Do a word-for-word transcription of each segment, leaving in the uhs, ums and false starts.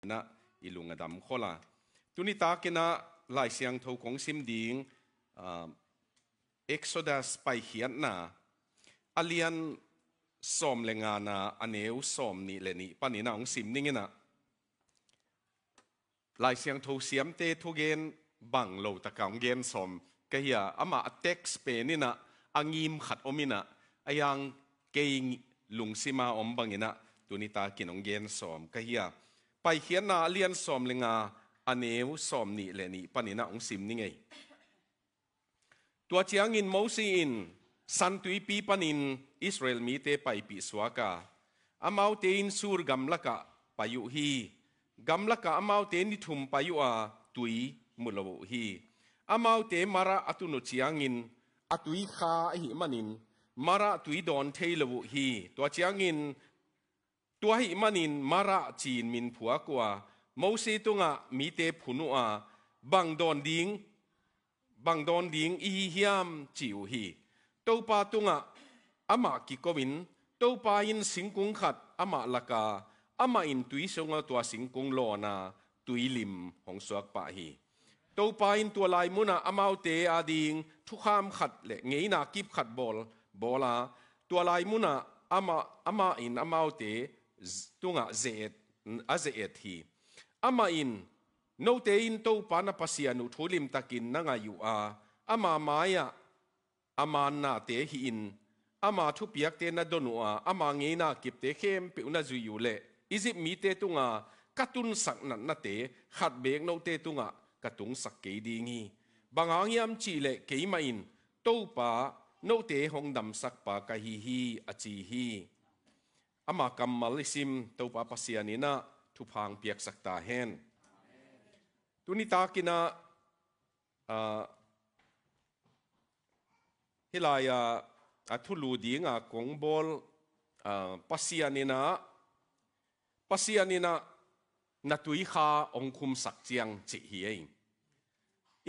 inah i lung a dam khol a. Tuni takinah Lai Siangtho kong sim ding, ah, Exodus Paikhiatna a lian sawm le ngana a neu sawm nih le nih paninah hong sim ninginah, Lai Siangtho siamte thugen bang lo taka hong gen sawm ka hia, amah a text peninah a ngim khat om inah, a yang kei lungsima om banginah tuni takin hong gen sawm ka hia. Paikhiatna a lian sawm le nga a neu sawm nih le nih paninah hong sim ning ei. Tua ciangin Mosi in San Tuipi panin Israel mite paipih suak a, amaute in Sur gamlakah pai uh hi. Gamlakah amaute ni thum pai uh a, tui mu lo uh hi. Amaute Marah a tun uh ciangin a tui kha ahih manin Marah tui dawn thei lo uh hi. Tua ciangin tua ahih manin Marah ci-in min phuak uh a, Mosi tungah mite phun uh a, bang dawn ding, bang dawn ding i hi hiam, ci uh hi. Topa tungah amah kiko-in, Topa in singkung khat amah lak a, amah in tui sungah tua singkung lawn a, tui lim hong suak pah hi. Topa in tua lai munah amaute ading thukham khat le ngeina kip khat bawl, bawl a, tua lai munah amah, amah in amaute z-, tungah ze-et, a ze-et hi. Amah in, note in Topa na Pasian uh thu limtakin na ngaih uh a, ama mai-ah a mannate hih in, ama thupiakte na don uh a, ama ngeina kipte khempeuh na zuih uh leh Egypt mite tunga ka tunsak natnate khat beek note tungah ka tungsak kei ding hi. Bang hang hiam cihleh keimah in Topa note hong damsakpa ka hi hi, a ci hi. Ama kammal i sim, Topa Pasian inah thupha hong piaksak ta hen. Tuni takinah, ah, hih lai-ah a thulu dinga kong bawl, ah, Pasian inah, Pasian inah na tui kha hong khumsak ciang cih hi ei.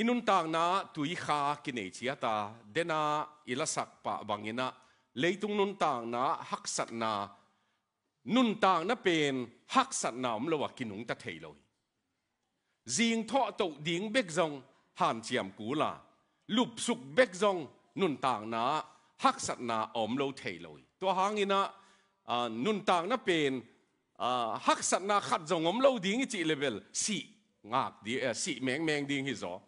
I nuntakna tui kha kinei ciat a, dena i lasak pah banginah leitung nuntakna haksatna, nuntakna pen haksatna om lo a kinungta thei lo hi. Zing thawh toh ding bek zong hanciam kul a, lupsuk bek zong nuntakna haksatna a om lo thei lo hi. Tua hanginah, ah, nuntakna pen, ah, haksatna khat zong om lo ding i cih leh bel sih ngak di, eh, sih mengmeng ding hi zaw.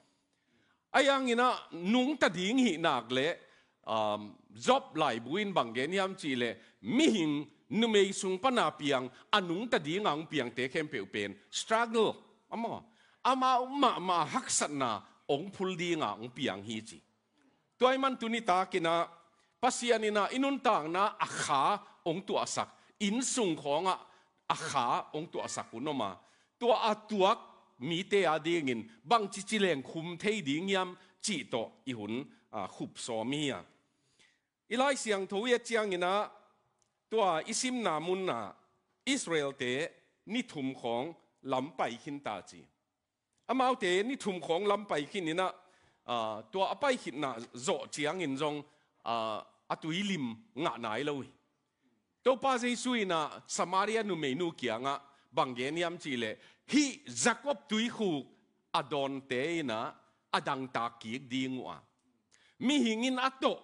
A yanginah nungta ding hih nak leh, um, Job laibu in bang gen hiam cihleh, mihing numei sung pana piang, a nungta dinga hong piangte khempeuh pen struggle, amau, amau mahmah haksatna hong phul dinga hong piang hi ci. Tua ahih man tuni takinah Pasian inah i nuntakna a kha hong tuahsak, inn sung khawngah a kha hong tuahsak hun om a, tua a tuak mite adingin bangci ci leng khum thei ding hiam cih tawh i hun, ah, khup sawm hi a. I Lai Siangtho i et cianginah tua i simna munah Israelte ni thum khawng lam pai khin ta ci. Amaute ni thum khawng lam pai khin inah, ah, tua a pai khitna zawh ciangin zong, ah, a tui lim ngah nai lo hi. Topa Jesu inah Samaria numeinu kiangah bang gen hiam cihleh, hih Jacob tuikhuk a dawnte inah a dangtak kik ding uh a, mihing in a tawh,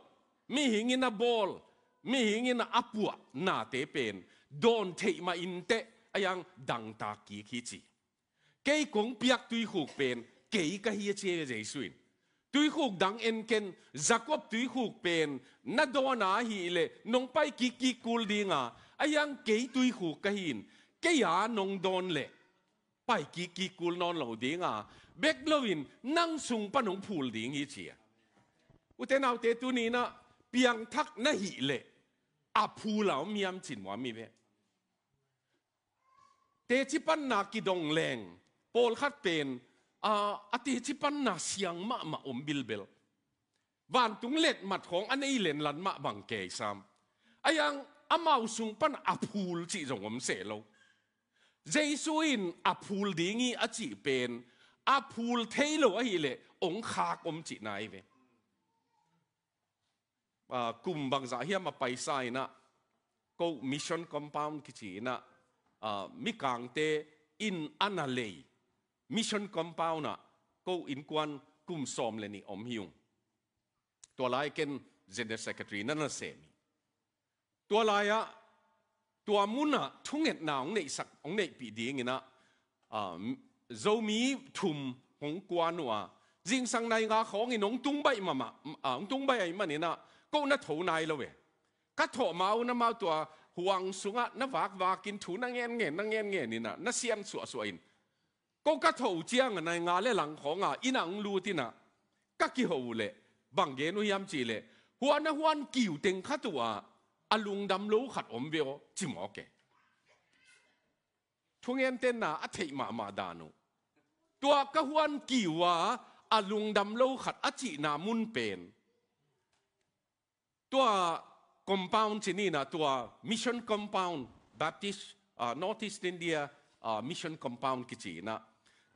mihing in a bawl, mihing in a puah nate pen dawn theih mah inteh a yang dangtak kik hi ci. Kei kong piak tuikhuk pen kei ka hi, a ci Jesu in. Tuikhuk dang en ken, Jacob tuikhuk pen na dawn a ahih leh nong pai kikkik kul dinga, a yang kei tuikhuk ka hi in, kei a nong dawn leh pai kikkik kul nawn lo dinga, bek loin nang sung pan hong phul ding hi ci a. Ute naute, tuni inah piangthak na hih leh a phul a om hiam cih nuam hi ve. Teci panna kidong leng, pawlkhat pen, a, a teci panna siang mahmah om bilbel. Vantung letmat khawng a nei lenlan mah bang kei sam. A yang amau sung pan a phul cih zong om seh lo. Jesu in a phul ding hi a cih pen, a phul thei lo ahih leh hong khak om cihna hi ve. Ah, kum bangzah hiam a paisa inah, ko mission compound kici inah, ah, mikangte in a na lei mission compound ah ko innkuan kum sawm le nih om hi ung. Tua lai ken General Secretary na na sem hi. Tua lai-ah tua munah thungetna hong neihsak, hong neihpih dingin ah, ah, Zomi thum hong kuan uh a, zingsang nai nga khawngin hong tung baih mahmah, ah, hong tung baih ahih manin ah ko na tho nai lo e. Ka thawh ma uh na mau tua huang sungah na vakvakin thu na ngenngen, na ngenngen in ah na sian suahsuah in. Ko ka tho ciang a nai nga le lang khawng a inn ah hong lut in ah ka kiho uh leh bang gen uh hiam cih leh, huan a huan kiu teng khat uh ah a lungdam lo khat om ve aw ci mawk e. Thungen tenna a theih mahmah dan uh. Tua ka huan kiu a a lungdam lo khat a cihna mun pen tua compound ci ni in ah, tua mission compound, Baptist, ah, North East India, ah, mission compound kici in ah,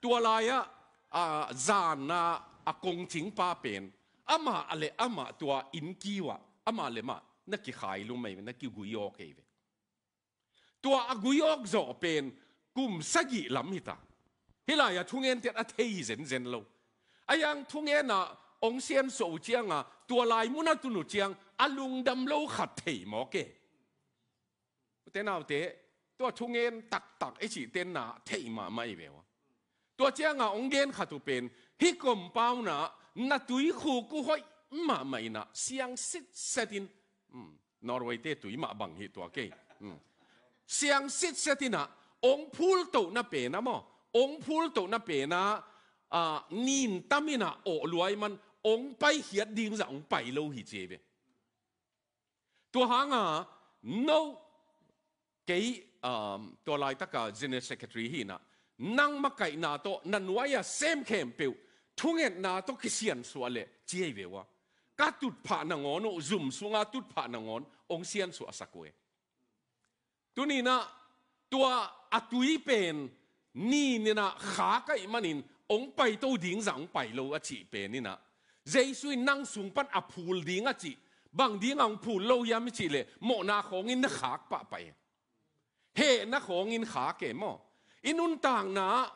tua lai-ah, ah, zan a a kongcing pa pen amah le amah tua inn kiu ah amah le amah na kikhai lum ei ve, na kigui awk ei ve. Tua a gui awk zawh pen kum sagih lam hi ta. Hih lai-ah thungen ten a thei hi zenzen lo. A yang thungen ah hong siansuah uh ciang a tua lai mun a tun uh ciang a lungdam lo khat thei mawk e. U te nau te, tua thungen taktak i cih tenna thei mahmah i ve uh a. Tua ciang a hong gen khat uh pen hih compound ah na tuikhuk uh hoih mahmah in ah siang sitset in, um, Norway te tui mah bang hi tua kei. Hmm. Siang sitset in ah hong phultohna pen ah maw, hong phultohna pen ah, ah, nin tam in ah awh luai man hong paikhiat ding zah hong pai lo hi ci ei ve. Tua hang a no kei, um, tua laitaka General Secretary hi in ah, nang makaihna tawh na nuai a sem khempeuh thungetna tawh kisiansuah leh ci ei ve uh a. Ka tutphah nangawn uh, zum sunga tutphah nangawn hong siansuahsak uh e. Tuni in ah tua a tui pen nin in ah khak ahih manin hong paito ding zah hong pai lo a cih pen in ah, Jesu in nang sung pan a phul ding a cih, bang ding a hong phul lo hiam i cih leh mawhna khawngin na khak pahpah e. Hehna khawngin khak e maw. I nuntakna ah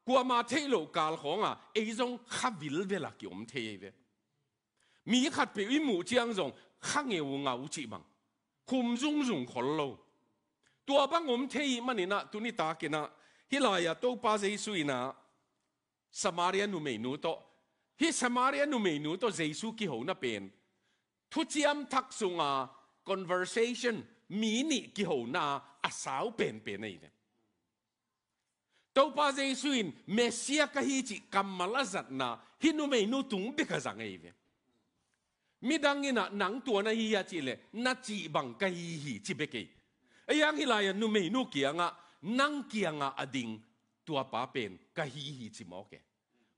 kuama theih loh kal khawng a ei zong kha vilvel a kiom thei ei ve. Mi khatpeuh i muh ciang zong kha ngeungau cih bang, khum zungzung khol lo. Tua bang om thei ahih manin ah tuni takin ah hih lai-ah Topa Jesu in ah Samaria numeinu tawh, hih Samaria numeinu tawh Jesu kihona pen thuciam thak sunga conversation, mi nih kihona a sau penpen ahi ve. Topa Jesu in Messiah ka hi cih kammal a zatna hih numeinu tung bek a zang ahi ve. Midang in ah nang tua na hi hia cih leh na cih bang ka hi hi ci bek ei. A yang hih lai-ah numeinu kiangah nang kiangah a ding tuapa pen ka hi hi ci mawk e.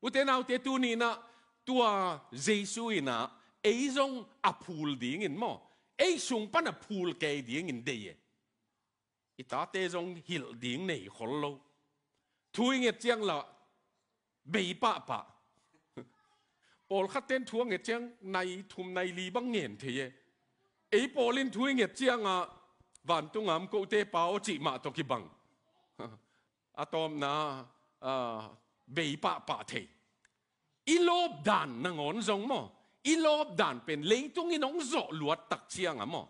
U te nau te, tuni in ah tua Jesu in ah ei zong a phul dingin maw, ei sung pan a phul kei dingin dei e. I tate zong hilh ding nei khol lo. Thu i nget ciang lah bei pahpah. Pawlkhat ten thu a nget ciang nai thum nai li bang ngen thei e. Ei pawl in thu i nget ciang ah vantung a om kote pa aw cih mah tawh kibang. A tawpna, ah, bei pahpah thei. I lawp dan nangawn zong maw, i lawp dan pen leitung in hong zawh luat tak ciang a maw,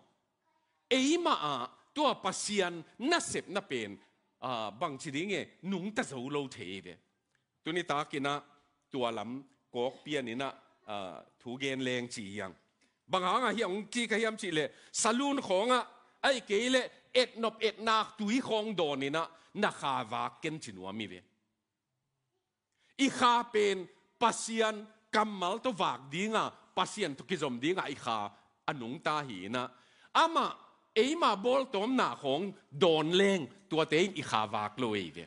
eimah ah tua Pasian nasepna pen, ah, bangci ding e, nungta zo lo thei ve. Tuni takin ah tua lam kawk pian in ah, ah, thu gen leng ci hi hang. Bang hangah hih hong ci ka hiam cih leh saloon khawngah ahih kei leh etnop etnak tui khawng dawn in ah na kha vak ken ci nuam hi ve. I kha pen Pasian kammal tawh vak ding a, Pasian tawh kizom ding a i kha a nungta hi in ah, amah eimah bawltawmna khawng dawn leng tuate in i kha vak lo ei ve.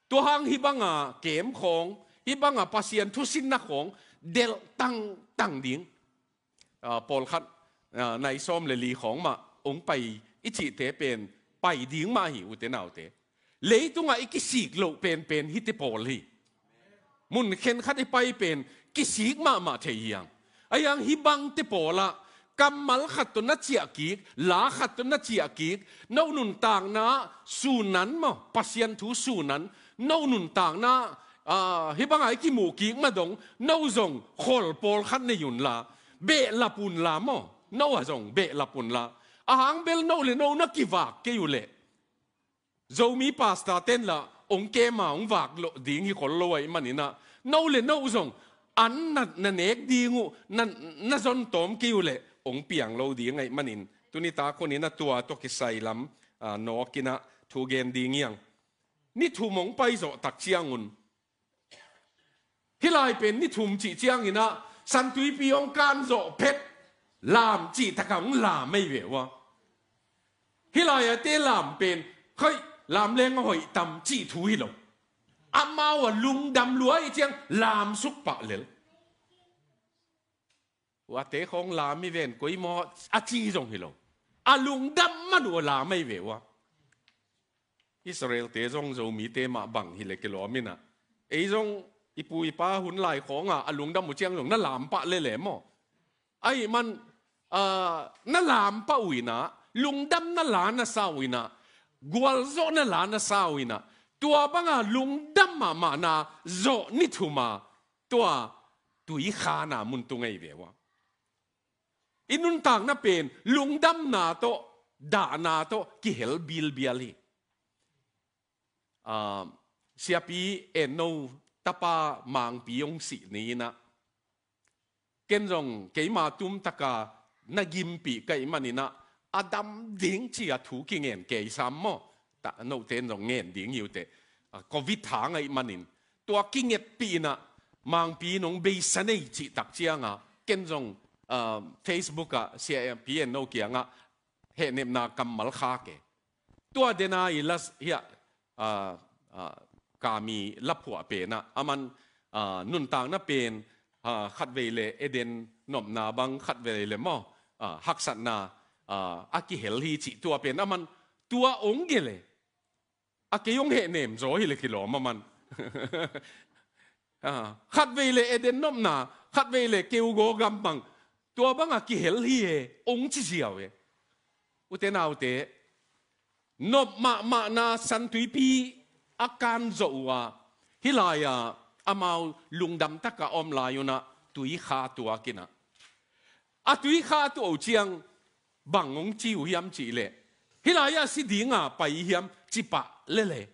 Tua hang hih banga kem khawng, hih banga Pasian thusinna khawng delh tangtang ding. Ah, pawlkhat, ah, nai sawm le li khawng mah hong pai i cihte pen pai ding mah hi, ute naute. Leitungah i kisik loh penpen hihte pawl hi. Mun khenkhat i pai pen kisik mahmah thei hi hang. Ahi hang hih bangte pawlah Kammal khat tawh na ciah kik, la khat tawh na ciah kik, no nuntakna sunan maw, Pasian thu sunan, no nuntakna, ah, hih bangah i kimuh kik mah dong, no zong khol pawlkhat nei unla, behlap unla maw, no ah zong behlap unla. A hang bel no le no na kivak kei uh leh, Zomi pastor ten lah hong kem a hong vak loh ding hi khol lo ahih manin ah, no le no zong an na, na nek ding uh, na, na zon tawm kei uh leh hong piang lo ding ahih manin, tuni tak hun in ah tua tawh kisai lam, ah, nawk in ah thu gen ding hi hang. Ni thum hong pai zawh tak ciangun, hih lai pen ni thum cih ciangin ah, San Tuipi hong kan zawh phet, lam cih tak a hong lam ahi ve ua. Hih lai a te lam pen, khoih, lam leng a hoih tam cih thu hi lo. Amau a lungdam lua ahih ciang lam suk pah lel. Ua te khawng lam hi ven koi maw, a ci zong hi lo. A lungdam man uh a lam ahi ve ua. Israel te zong Zomi te mah bang hi leh kilawm in ah, ei zong i pu i pa hun lai khawng ah a lungdam uh ciang zong na lam pah lel e maw. Ahih man, ah, na lam pah uh in ah, lungdam na la na sa uh in ah, gualzawh na la na sa uh in ah, tua bang a lungdam mahmahna zawh ni thum a, tua tuikhana mun tung ahi ve ua. I nuntakna pen lungdamna tawh, dahna tawh kihel bilbial hi. Ah, Siapi En No tapa Mangpi hong sih ni in ah, ken zong keima tum tak a na gimpih ka hih manin ah, a dam ding ci a thu kingen kei sam maw. Ta, note in zong ngen ding hi uh teh. Ah, covid hang ahih manin, tua kingetpih in ah, Mangpi in hong beisa nei cih tak ciang a, ken zong, ah, Facebook ah Siapi En No kiangah hehnepna kammal khak e. Tua den a i la s-, hiah, ah, ah, Kami laphuah pen ah, aman, ah, nuntakna pen, ah, khatvei leh Eden nopna bang, khatvei leh maw, ah, haksatna, ah, a kihel hi cih tua pen aman tua hong gelh e. A kei hong hehnem zaw hi leh kilawm aman. Ah, khatvei leh Eden nopna, khatvei leh keugaw gam bang, tua bang a kihel hi e, hong ci ziau e. Ute naute, nop mahmahna San Tuipi a kan zawh uh a, hih lai a amau lungdam tak a om lai un ah tuikha tuak in ah, a tuikha tuah uh ciang bang hong ci uh hiam cih leh, hih lai a si ding a pai hiam ci pah lel e.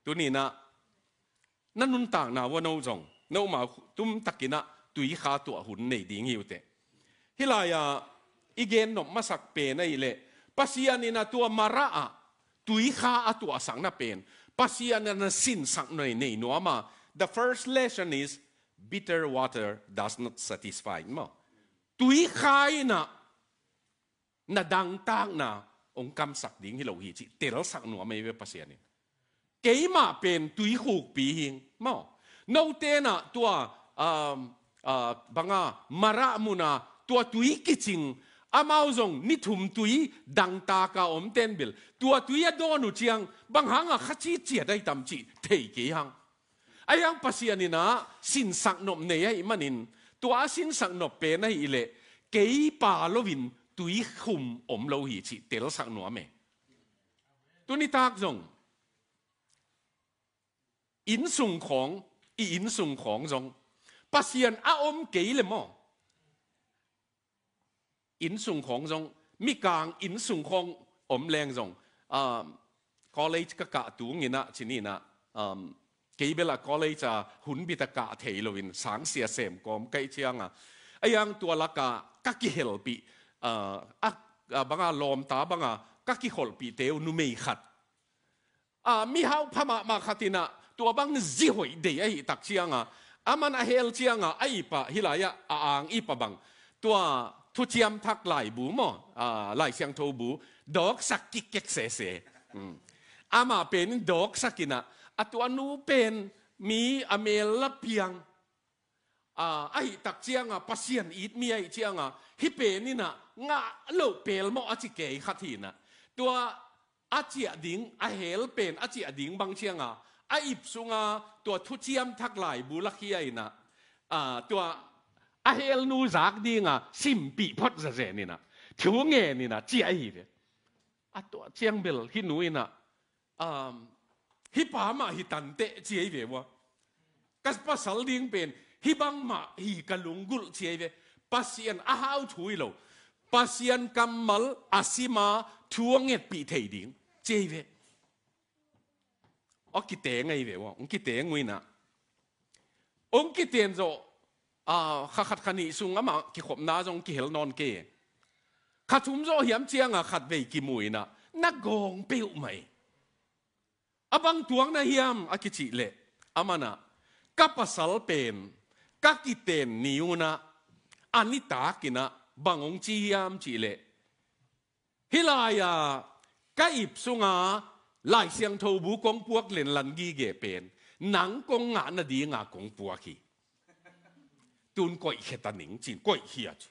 Tuni in ah, na nuntakna uah no zong, no mah tum tak in ah tuikha tuah hun nei ding hi uh teh. Hih lai a i gen nop masak pen ahih leh, Pasian in ah tua Marah ah tuikha a tuahsakna pen, Pasian in ah sinsak nei, nei nuam a. The first lesson is, bitter water does not satisfy, maw. Tuikha in ah na dangtakna hong kamsak ding hi lo hi cih telsak nuam ahi ve Pasian in. Keimah pen tuikhukpi hi ing, maw. Note in ah tua, um, uh, bang a, Marah mun a tua tui kicing, amau zong ni thum tui dangtak a om ten bel, tua tui a dawn uh ciang bang hang a kha citciat ahi tam cih thei kei hang. Ahi hang Pasian in ah sinsak nop nei ahih manin, tua a sinsak nop pen ahih leh, kei pha loin tuikhum om lo hi cih telsak nuam e. Tuni tak zong, innsung khawng, i innsung khawng zong, Pasian a om kei leh maw, innsung khawng zong, mikang innsung khawng om leng zong, um, college ka kah tung in ah, ci ni in ah, um, kei bel a college a hun bit a kah thei loin, sangsia sem kawm ka hih ciang a, ahi hang tua lak a ka kihelpih, uh, a, a bang a, lawmta bang a ka kikholhpihte uh numei khat, a, mihau pha mahmah khat in ah, tua bang zi hoih deih ahih tak ciang a, aman a hel ciang a, a ip ah, hih lai ah a ang ip ah bang, tua Thuciam Thak laibu maw, a, Lai Siangtho bu, dawksak kikkek sese. Hmm. Amah pen in dawksak in ah, a tua nu pen mi a mel la piang, a, ahih tak ciang a, Pasian it mi ahih ciang a, hih pen in ah ngah loh pelmawh a ci kei khat hi in ah, tua a ciah ding, a hel pen a ciah ding bang ciang a, a ip sung a tua Thuciam Thak laibu la khia in ah, a, tua a helnu zak dinga simpih phot zazen inah, thu ngen inah ciah ahi ve. A tua ciang bel hih nu inah, um, hih pa mah hi tanteh ci ahi ve ua. Ka pasal ding pen hih bangmah hi ka lunggulh ci ahi ve. Pasian a hau thu hi lo. Pasian kammal a sima thu a ngetpih thei ding ci ahi ve. Aw kiteng ahi ve ua, hong kiteng uh inah. Hong kiten zawh, a, kha khat kha nih sung amah kikhopna zong kihel nawn kei. Kha thum zawh hiam cianga khatvei kimu inah, na gawng peuhmah hi. A bang tuakna hiam a kicih leh, amanah, ka pasal pen ka kiten ni unah, a nitak inah bang hong ci hiam cih leh, hih lai-a ka ip sunga Lai Siangtho bu kong puak lenlan gige pen nang kong ngah nadinga kong puak hi. Tun koihkhia ta ning cin koihkhia ci.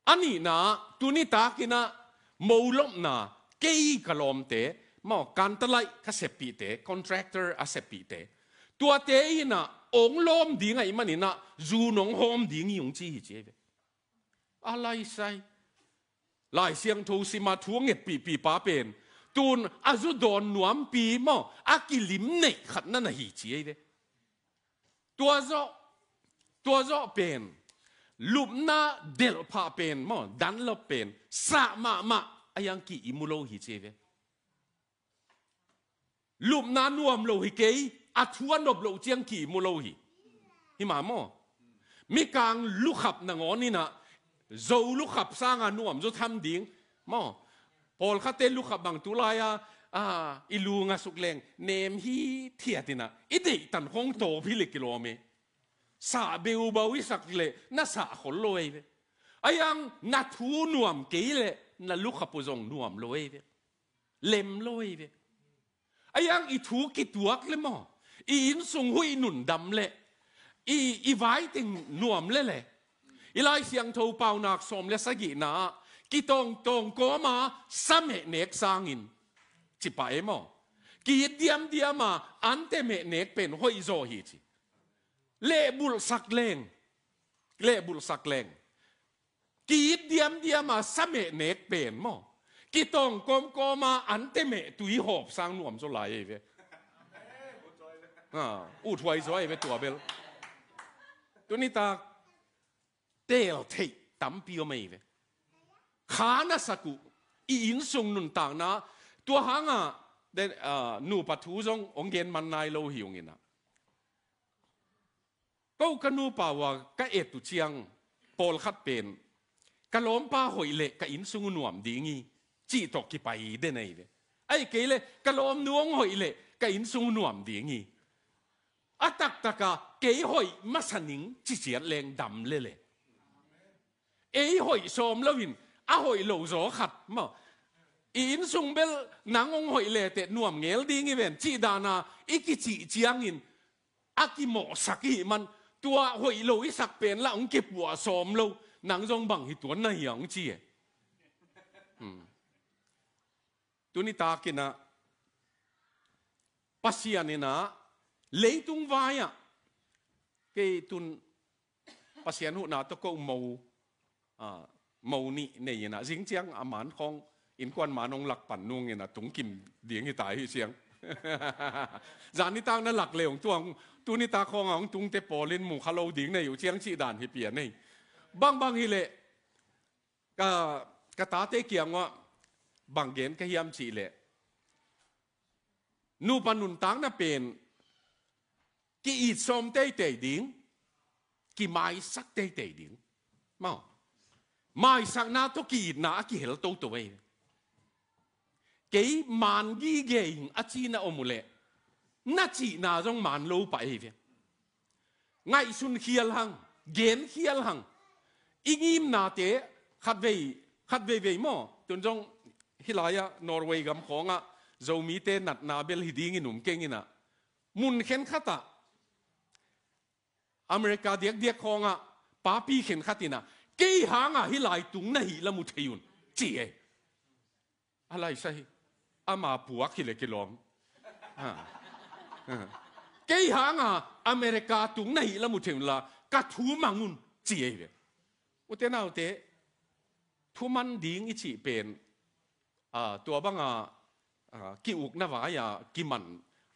A nihna, tuni takinah mo lopna, kei ka lawmte, maw, kantalaih ka seppihte, contractor a seppihte, tuate inah ong lawm ding ahih maninah zu nong hawm ding hi ung ci hi ci ahi ve. A laisai. Lai Siangtho sima thu a ngetpihpih pa pen tun a zu dawn nuampi maw, a kilim neih khat na na hi ci ahi ve. Tua zawh, tua zawh pen lupna delhphah pen maw, Dunlop pen sah mahmah a hiang ki-im uh lo hi ci ahi ve. Lupna nuam lo hi kei, a thu a nop loh ciang ki-im uh lo hi. Hi mah maw? Mikang lukhap nangawn inah, Zo lukhap sanga nuam zaw tham ding maw? Pawlkhatte lukhap bang tu lai-a, a, i lu nga suk leng nem hithiat inah, i deihtan khong tawp hi le kilawm e. Sah beubau i sak leh na sah khol lo ei ve. A hiang na thu nuam kei leh na lukhap uh zong nuam lo ei ve. Lem lo ei ve. A hiang i thu kituak le maw, i innsung huih nun dam leh, i, i vaiteng nuam le leh, i Lai Siangtho Paunak sawm le sagihna ah, kitawngtawng kawma sa meh nek sangin, ci pah e maw? Ki-it diamdiama ante meh nek pen hoih zaw hi ci. Lehbulhsak leng. Lehbulhsak leng. Ki-it diamdiama sa meh nek pen maw, kitawng kawmkawma ante meh tui hawp sang nuam zaw lai ei ve. Ha, uthuai zaw ei ve tua bel. Tuni tak teel theih tampi om ei ve. Kha na sak uh, i innsung nuntakna, tua hanga, den, ah, nupa thu zong ong gen man nai lo hi ung inah. Ko ka nupa uh a ka et uh ciang, pawlkhat pen, ka lawmpa hoih leh ka innsung uh nuam ding hi, cih tawh kipai den ahi ve. Ahih kei leh, ka lawmnu hong hoih leh ka innsung uh nuam ding hi. A taktaka kei hoih masa ning ci ciat leng dam le leh. Ei hoih sawm loin a hoih lo zaw khat maw, i innsung bel nang hong hoih leteh nuam ngel ding hi ven cih dana i kicih ciangin a kimawhsak ihih man, tua hoih lo i sak pen lah hong kipuah sawm lo, nang zong bang hi tuan na hi a hong ci e. Hmm. Tuni takinah Pasian inah leitung vai-ah kei tun Pasian huhna tawh ko mo, ah, mo nih nei inah, zing ciang a man khawng innkuan man hong lak pan nung inah tungkim ding hi ta hi ciang. Zan nitak na lak le hong tuang, tuni tak khawngah hong tungte pawlin mu kha lo ding nei uh ciang cih dan hi pian ei. Bangbang hileh ka, ka tate kiang uah bang gen ka hiam cih leh, nupa nuntakna pen ki-it sawm teitei ding, kimaisak teitei ding. Maw? Maisakna tawh ki-itna a kihel toto ei. Kei man gige ing a cihna om uh leh, na cihna zong man lo pah ei ve. Ngaihsun khial hang, gen khial hang. I ngimnate khatvei, khatveivei maw? Tun zong hih lai-ah Norway gam khawngah Zomite natna bel hi dingin um keng inah, mun khenkhatah America diakdiak khawngah papi khenkhat inah, kei hangah hih lai tung na hih la mu thei un, ci e. A laisa hi. Ama puak hileh kilawm. Ha. Ha. Kei hanga America tung na hih la mu thei unla, ka thu mang un, ci ei ve. Ute naute, thuman ding i cih pen, ah, tua banga, ah, ki-ukna vai-a kiman,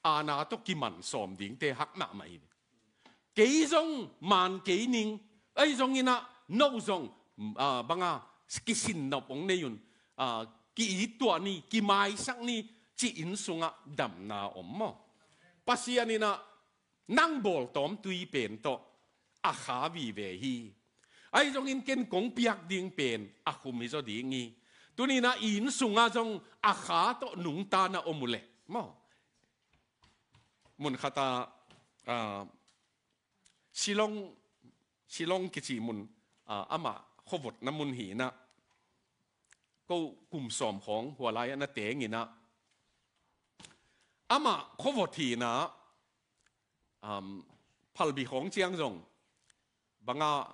aana tawh kiman sawm dingte hak mahmah hi. Kei zong man kei ning, ahi zongin ah no zong, ah, banga kisinnop hong nei un, ah, ki-it tuah ni, kimaisak ni, ci-in sungah damna om maw? Pasian in ah nang bawltawm tui pen tawh a kha vive hi. Ahi zongin ken kong piak ding pen a khum hi zaw ding hi. Tuni-in ah i inn sungah zong a kha tawh nungta na om uh leh maw? Mun khatah, ah, Shillong, Shillong kici mun, ah, amah khuavotna mun hi-in ah, ko kum sawm khawng hua lai-ah na teng in ah, amah khuavot hi-in ah, um, phalbi khawng ciang zong banga,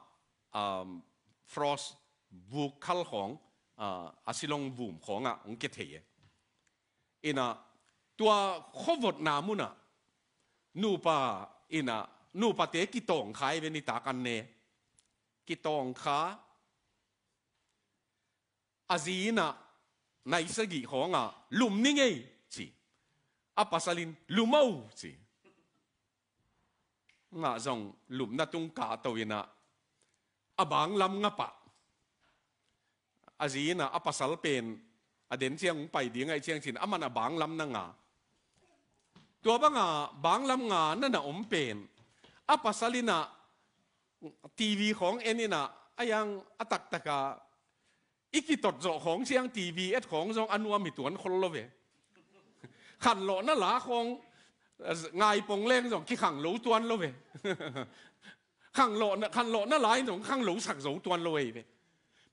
um, frost, vuk khal khawng, ah, a Shillong vum khawngah hong kia thei e. In ah tua khuavotna munah nupa in ah, nupate kitawngkha hi ve, nitak an ne. Kitawngkha, a zi in ah nai sagih khawngah lum ning ei, ci. A pasal in lum o, ci. Amah zong lumna tung kahto in ah a banglam nga pah. A zi in ah a pasal pen a den ciang hong pai ding ahih ciang ci-in aman a banglam na nga. Tua banga banglam nga na na om pen, a pasal in ah T V khawng en in ah, a yang a taktakah i kitot zawh khawng ciang T V et khawng zong a nuam hi tuan khol lo ve. Khanlawhna la khawng, eh, ngaipong leng zong kikhang lo tuan lo ve. Khanlawhna, khanlawhna la in zong khang lo sak zo tuan lo ei ve.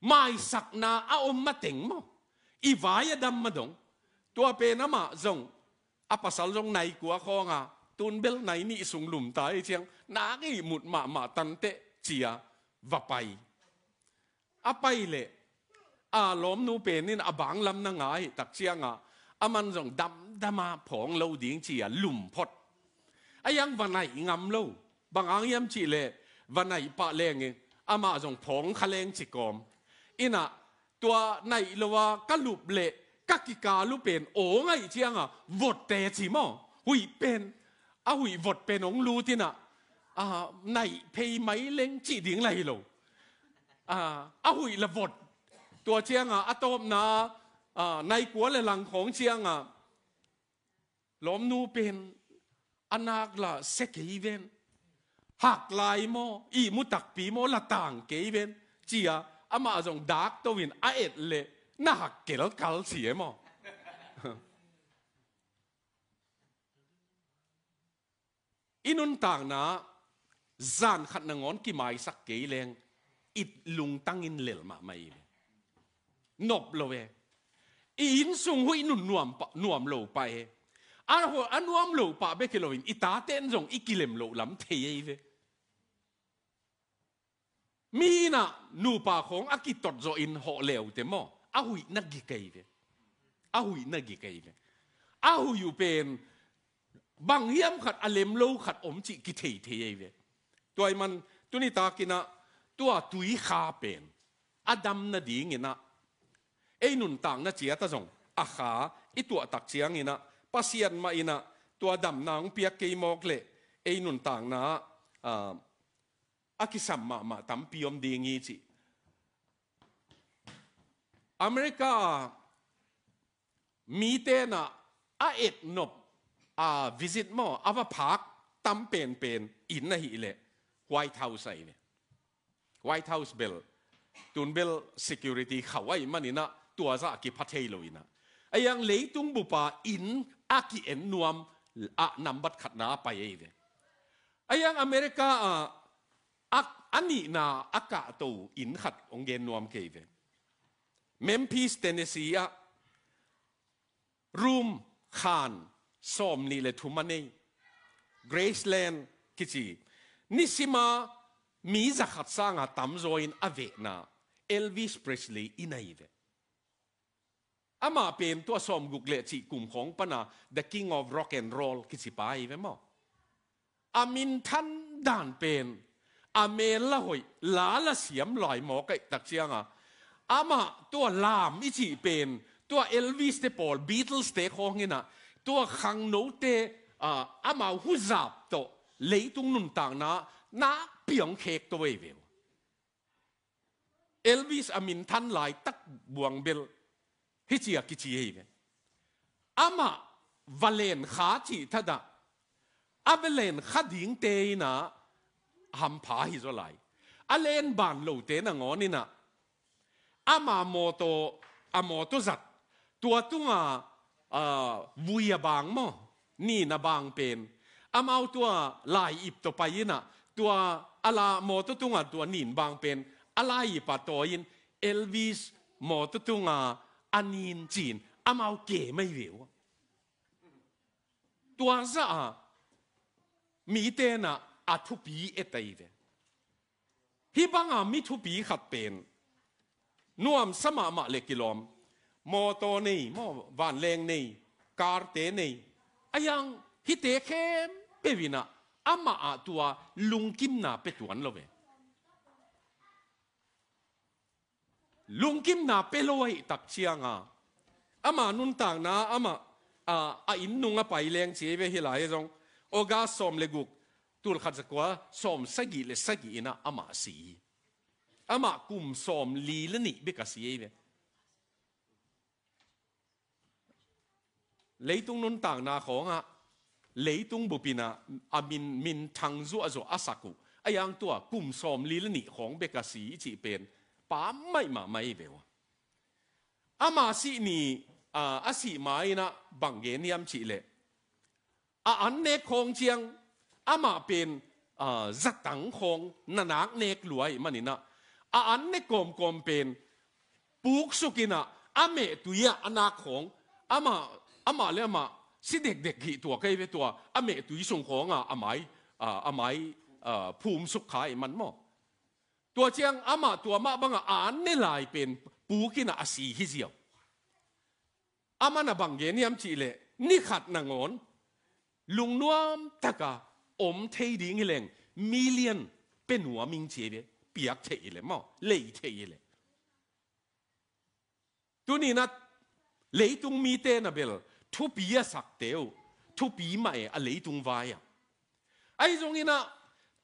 Maisakna a om mateng maw? I vai a dam ma dong. Tua pen amah zong, a pasal zong nai kua khawngah, tun bel nai nih sung lum ta hi ciang, nak ihmut mahmah tanteh, ci-a va pai. A pai leh, a lawmnu pen in a banglam na nga ahih tak ciangah, aman zong damdama phawng lo ding ci-a lum phot. A yang va naih ngam lo. Bang hang hiam cih leh, va naih pah leng in, amah zong phawng kha leng ci kawm. In ah, tua naih lo-a ka lup leh ka kikal uh pen aw ngaih ciangah vot teci maw? Huih pen, a huih vot pen hong lut in ah, ah, naih phei mai leng cih ding lah hi lo. Ah, a huih la vot. Tua ciangah a tawpna, ah, nai kua le lang khawng ciangah, lawmnu pen a nak lah sia kei ven. Hak lai maw, ihmu takpi maw, la tang kei ven, ci-a amah zong dakto in a et leh na hak kelkal ci e maw? I nuntakna zan khat nangawn kimaisak kei leng, i lungtang in lel mahmah hi ve. Nop lo ve. I inn sung huih nun nuam pah, nuam lo pah e. A, a nuam lo pah bek hi loin i tate in zong i kilem loh lam thei ei ve. Mi in ah nupa khawng a kitot zawh in hawh leute maw, a huih na gik ei ve. A huih na gik ei ve. A huih uh pen bang hiam khat a lem lo khat om cih kithei thei ei ve. Tua ahih man tuni takin ah tua tuikha pen a dam nadingin ah, ei nuntakna ciat ah zong a kha i tuah tak ciangin ah, Pasian mah in ah tua damna hong piak kei mawk leh ei nuntakna ah, ah, a kisam mahmah tampi om ding hi ci. America ah mite in ah a et nop, a visit maw, a va phak tam penpen inn ahih leh White House ahi ve. White House bel, tun bel security khauh ahih manin ah tua zah kipha thei lo in ah, a yang leitung bup a inn a ki-en nuam ah nambat khatna a pai ahi ve. A yang America ah a, a nihna a kahto inn khat hong gen nuam kei ve. Memphis, Tennessee ah room khan sawmnih le thum a nei, Graceland kici, nisima mi zakhat sanga tamzaw in a vehna Elvis Presley inn ahi ve. Amah pen tua sawmguk le cih kum khawng pana The King of Rock and Roll kici pa ahi ve maw? A minthan dan pen, A mel la hoih, la la siam lai mawk ahih tak cianga, amah tua lam i cih pen, tua Elvis te pawl, Beatles te khawng inah, tua khangnote, ah, amau huzap tawh leitung nuntakna nakpi hong khek to ei ve uh. Elvis a minthan laitak buang bel hih ci a kici hi ve. Amah va len kha cih thadah, a va len kha dingte inah hampha hi zaw lai. A len ban lote nangawn inah ama mawtaw, a mawtaw zat, tua tunga, ah, vui a bang maw, nin a bang pen, amau tua lai-ip tawh pai inah, tua a la mawtaw tunga tua nin bang pen a lai-ip a tawi-in Elvis mawtaw tunga a nin ci-in amau kem ahi ve uh. Tua zah a mite inah a thupi et ahi ve. Hih banga mi thupi khat pen nuamsa mahmah le kilawm, mawtaw nei maw, vanleng nei, karte nei, a yang hihte khempeuh inah amah ah tua lungkimna pia tuan lo ve. Lungkimna pia lo ahih tak cianga, ama nuntakna, amah, a, a inn nung a pai leng ci ei ve. Hih lai zong August sawm le guk, tul khat za kua sawm sagih le sagih inah amah si hi. Amah kum sawm li le nih bek a si ei ve. Leitung nuntakna khawngah, leitung bup inah a min, minthang zuahzuah a sak uh, a yang tua kum sawm li le nih khawng bek a si i cih pen pammaih mahmah ei ve uh. Ama sih ni, a, a sih ma inah bang gen hiam cih leh, a an nek khawng ciang amah pen, a, zatang khawng na nak nek lua ahih man inah, a an nek kawmkawm pen puksuk inah a mehtui ah a nak khawng, amah, amah le amah si dekdek hih tua kei ve, tua a mehtui sung khawngah a mai, a, a mai, a, phumsuk kha ahih man maw. Tua ciang amah tua mah bangah a an ne lai pen puk inah a si hi ziau. Aman a bang gen hiam cih leh, ni khat nangawn lungnuam taka om thei ding hi leng, million pia nuam ing ci ei ve, piak theih hi leh maw, lei theih hi leh. Tuni inah leitung mite na bel thupi a sakte uh, thupi mah e a leitung vai-ah. Ahi zong inah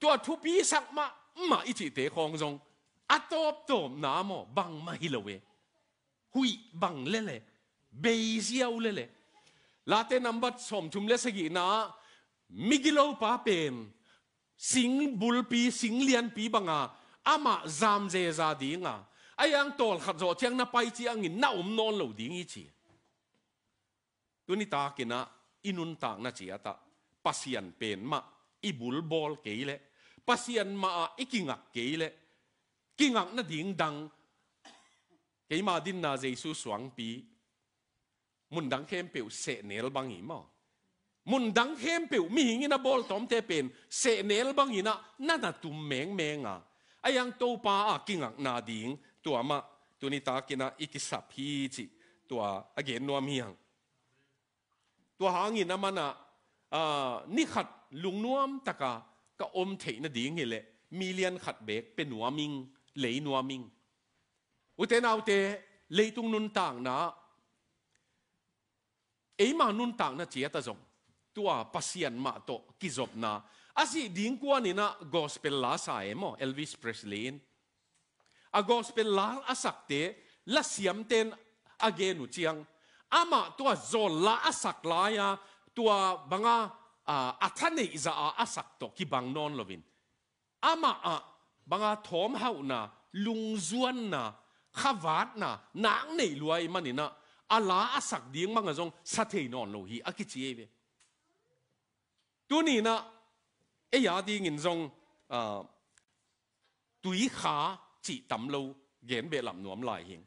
tua thupi sak mahmah i cihte khawng zong a tawptawpna maw, bangmah hi lo e. Huih bang lele, bei ziau lele. Late nambat sawmthum le sagihna ah, migilopa pen sing bulpi, sing lianpi banga amah zamzeza dinga, a yang tawlkhat zawh ciang na pai ciangin na om nawn lo ding hi ci. Tuni takinah i nuntakna ciatah Pasian pen mah i bulbawl kei leh, Pasian mahah i kingak kei leh, kingak nading dang, keima dinna Jesu suangpi, mundang khempeuh sehnel bang hi maw. Mundang khempeuh mihing in a bawltawmte pen sehnel bang inah na na tum mengmenga, a yang Topa a kingakna ding tua mah tuni takinah i kisap hi cih tua a gen nuam hi hang. Tua hangin amanah, ah, ni khat lungnuam taka ka om theih nading hi leh million khat beek pia nuam ing, lei nuam ing. Ute naute, leitung nuntakna, eima nuntakna ciata zong tua Pasian mah tawh kizopna, a sih ding kuaninah gospel la sa e maw, Elvis Presley in. A gospel la a sakte, lasiamten a gen uh ciang, amah tua zawl la a sak lai-a, tua banga, a, a thaneih zah a a sak tawh kibang nawn loin, amah ah banga thawmhauhna, lungzuanna, khavatna, nak neih lua ahih maninah, a la a sak ding bangah zong sa thei nawn lo hi a kici ei ve. Tuninah ei a dingin zong, ah, tuikha cih tam lo gen behlap nuam lai hing.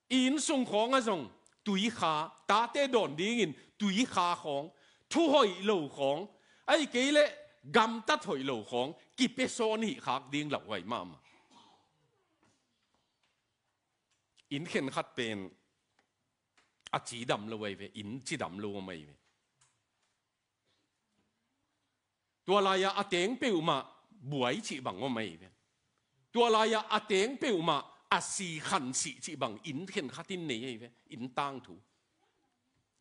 I innsung khawngah zong tuikha, tate dawn dingin tuikha khawng, thu hoih lo khawng, ahih kei leh gamtat hoih lo khawng kipia sawn hih khak ding lauhuai mahmah. Inn khenkhat pen a cidam lo ahi ve, inn cidam lo om ahi ve. Tua lai-ah a teng peuhmah buai cih bang om ahi ve. Tua lai-ah a teng peuhmah a si khan sih cih bang inn khenkhat in nei ahi ve, inn tangthu.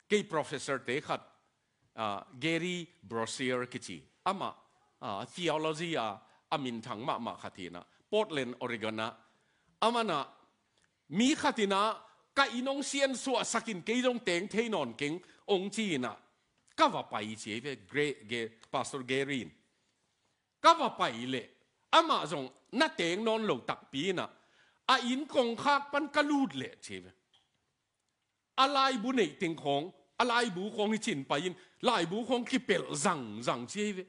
Kei professor te khat, ah, Gary Brosier kici, amah, ah, theology a, a minthang mahmah khat hi-in ah, Portland, Oregon ah, amah in ah, mi khat in ah, ka inn hong siansuahsak in, kei zong teng thei nawn keng, hong ci-in ah, ka va pai ci ahi ve, Gra-, Ga-, Pastor Gary in. Ka va pai leh, amah zong na teng nawn lo takpi in ah, a inn kongkhak pan ka lut leh ci ahi ve. A laibu neih teng khawng, a laibu khawng hi cin pai in, laibu khawng kipelh zangzang ci ahi ve.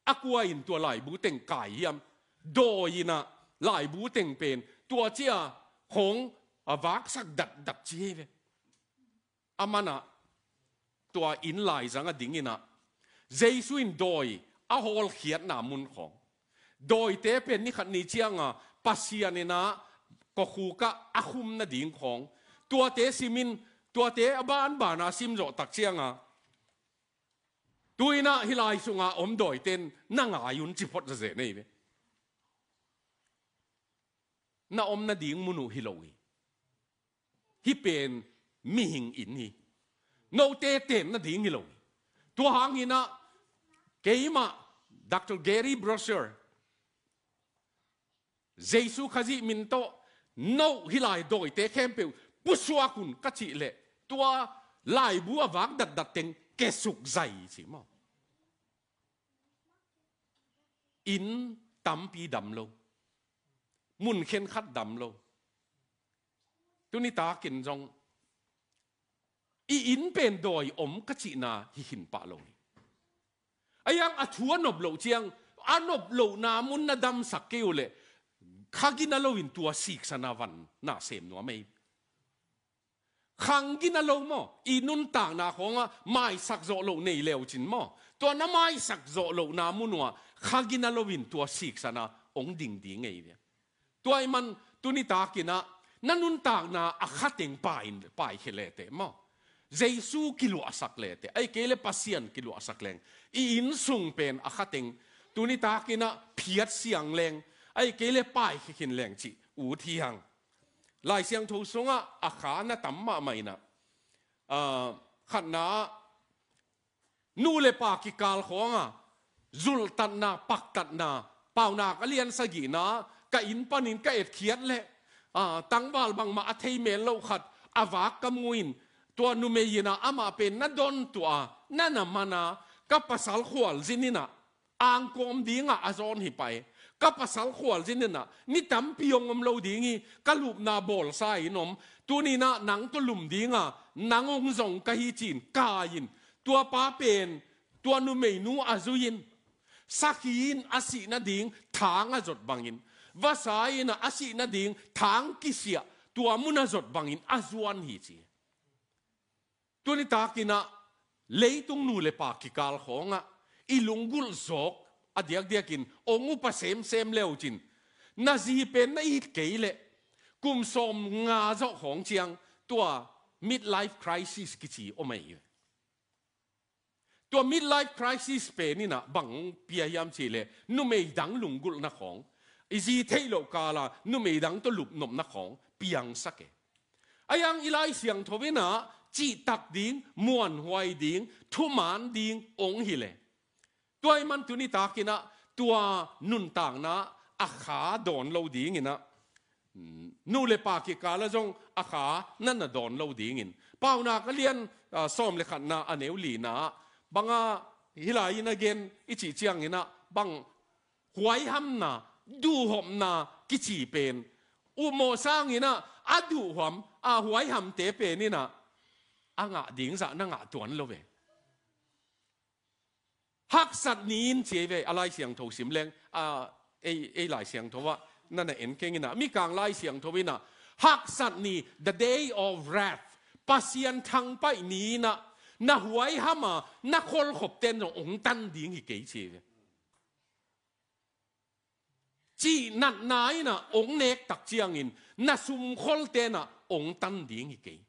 A kua in tua laibu teng kai hiam? Dawi in ah laibu teng pen tua ci-a khawng a vaksak datdat ci ahi ve. Amah in ah tua inn laizang a ding in ah, Jesu in dawi a hawlkhiatna mun khawng, dawite pen ni khat ni ciang a Pasian in ah kokhuk ah a khum nading khawng, tuate sim in, tuate a banban a sim zawh tak ciang a, tu-in ah hih lai sungah om dawite in na ngai un ci phot zazen ahi ve. Na om nading mun uh hi lo hi. Hih pen mihing inn hi. Note ten nading hi lo hi. Tua hang in ah keimah Doctor Gary Brosier, Jesu Khazih min tawh, no hih lai dawite khempeuh pusuak un ka cih leh, tua laibu a vak datdat teng kesuk zai ci maw. Inn tampi dam lo. Mun khenkhat dam lo. Tuni takin zong i inn pen dawi om ka cihna hi khin pah lo hi. A iang a thu a nop loh ciang, a nop lohna mun na damsak kei uh leh, kha gina loin tua siksan a van na sem nuam ei. Khang gina lo maw, i nuntakna khawngah maisak zawh loh nei leucin maw, tua na maisak zawh lohna mun uh ah kha gina loin tua siksan a hong ding ding ei ve. Tua ahih man tuni takin ah na nuntakna a kha teng pai, paikhia leteh maw, Jesu kiluahsak leteh, ahih kei leh Pasian kiluahsak leng, i inn sung pen a kha teng tuni takin ah phiat siang leng, ahih kei leh paikhia khin leng cih ut hi hang. Lai Siangtho sungah a kha na tam mahmah in ah, ah, khatna ah, nu le pa kikal khawngah zulhtatna, paktatna, Paunak a lian sagihna, ka inn panin ka etkhiat leh, ah, tangval bangmah a thei mel loh khat a vak ka mu in, tua numei in ah amah pen na don tuah a, na na man a, ka pasal khualzin in ah angkawm dingah a zawn hi pah e. Ka pasal khualzin in ah ni tampi hong om lo ding hi, ka lupna bawlsa in om, tuni in ah nang tawh lum dinga nang hong zong ka hi ci-in kai in, tua pa pen tua numeinu a zui in, sakhi in a sih nading thang a zot bangin, vasa in ah a sih nading thang kisiah, tua mun a zot bangin a zuan hi ci. Tuni takin ah leitung nu le pa kikal khawngah i lunggulh zawk a diakdiakin hong upa semsem leucin, na zi pen na it kei leh kum sawmnga zawh khawng ciang tua midlife crisis kici om ahi. Tua midlife crisis pen in ah bang hong pia hiam cih leh, numei dang lunggulhna khawng, i zi theih loh kala numei dang tawh lupnopna khawng piangsak e. A iang i Lai Siangtho in ah cihtak ding, muanhuai ding, thuman ding hong hi leh, tua ahih man tuni takin ah tua nuntakna a kha dawn lo dingin ah, nu le pa kikal ah zong a kha na na dawn lo dingin, Paunak a lian, ah, sawm le khatna a neu lina ah, bang a hih lai in a gen i cih ciangin ah, bang huaihamna, duhhopna kici pen, upmawh sangin ah a duhhuam, a huaihamte pen in ah a ngah ding zah na ngah tuan lo ve. Haksat ni in ci ei ve, a Lai Siangtho sim leng, a, ei, ei Lai Siangtho ah na na en keng in ah, Mikang Lai Siangtho in ah, haksat ni, the day of wrath, Pasian thangpaih ni in ah, na huaiham a na kholkhopten zong hong tan ding hi kei ci ei ve. Cihnatna in ah hong nek tak ciangin na sumkholte in ah hong tan ding hi kei.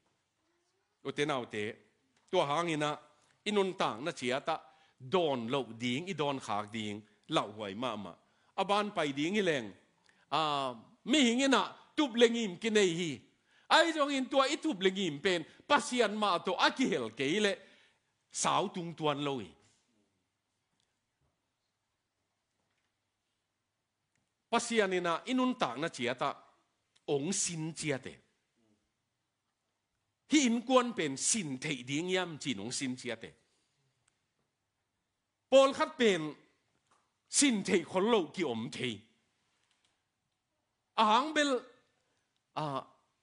Ute naute, tua hangin ah i nuntakna ciat ah dawn loh ding, i dawnkhak ding lauhuai mahmah. A ban pai ding hi leng, a, mihing in ah tup le ngim kinei hi. Ahi zongin tua i tup le ngim pen Pasian mah tawh a kihel kei leh sau tung tuan lo hi. Pasian in ah i nuntakna ciatah ong sin ciate. Hih innkuan pen sin theih ding hiam ci-in ong sin ciate. Pawlkhat pen sin theih khol loh kiom thei. A hang bel, a,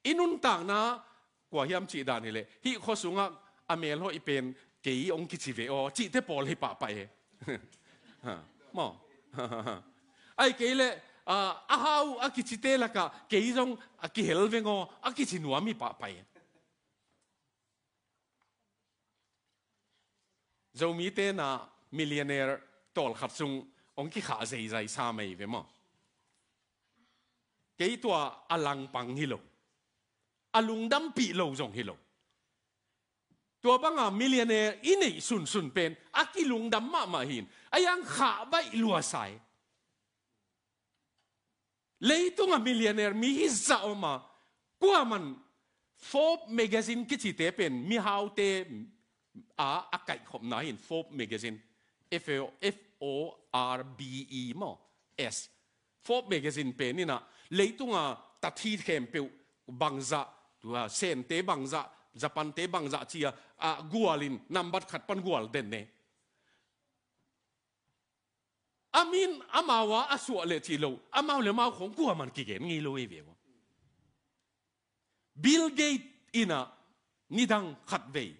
i nuntakna kua hiam cih dan hileh, hih khua sungah a melhoih pen kei ong kici ve aw, cihte pawl hi pahpah e. Ha, maw. Ahih kei leh, a, a hau a kicite lakah kei zong a kihel veng aw, a kici nuam hi pahpah e. Zomite na millionaire tawlkhat sung ong kikhah zeizai sa mai ve maw. Kei tua a langpang hi lo, a lungdampih lo zong hi lo. Tua banga millionaire i neih sunsun pen a kilungdam mahmah hi-in, a hiang khah baih lua sa hi. Leitunga millionaire mi hi zah om a, kuaman Forbes magazine kicite pen mihaute a, a kaihkhopna hi-in, Forbes magazine, F O, F O R B E maw, S. Forbes magazine pen in ah leitunga tathi khempeuh bangzah, tua Sente bangzah, Japante bangzah ci-a, a, gualin nambat khat pan gual den ne. A min amau a, a suah leh cih lo, amau le amau khong kuaman kigen ngei lo ei ve ua. Bill Gates in ah nidang khatvei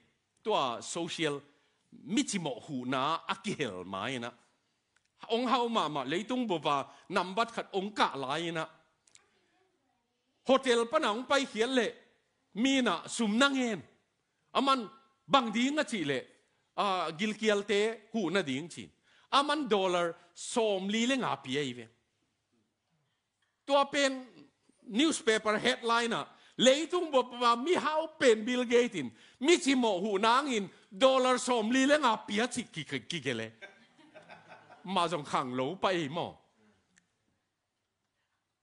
tua social micimawh huhna a kihel ma in ah, ong hau mahmah, leitung bupa nambat khat ong kah lai in ah, hotel pana ong paikhiat leh mi in ah sum na ngen. Aman bang ding a cih leh, a, gilkialte huh nading ci-in, aman dollar sawmli le nga pia hi ve. Tua pen newspaper headline ah, leitung bupa mihau pen Bill Gates in micimawh huh nangin dollar sawmli le nga pia ci-in ki, ki, kigel e. Mah zong khang lo pah ei maw.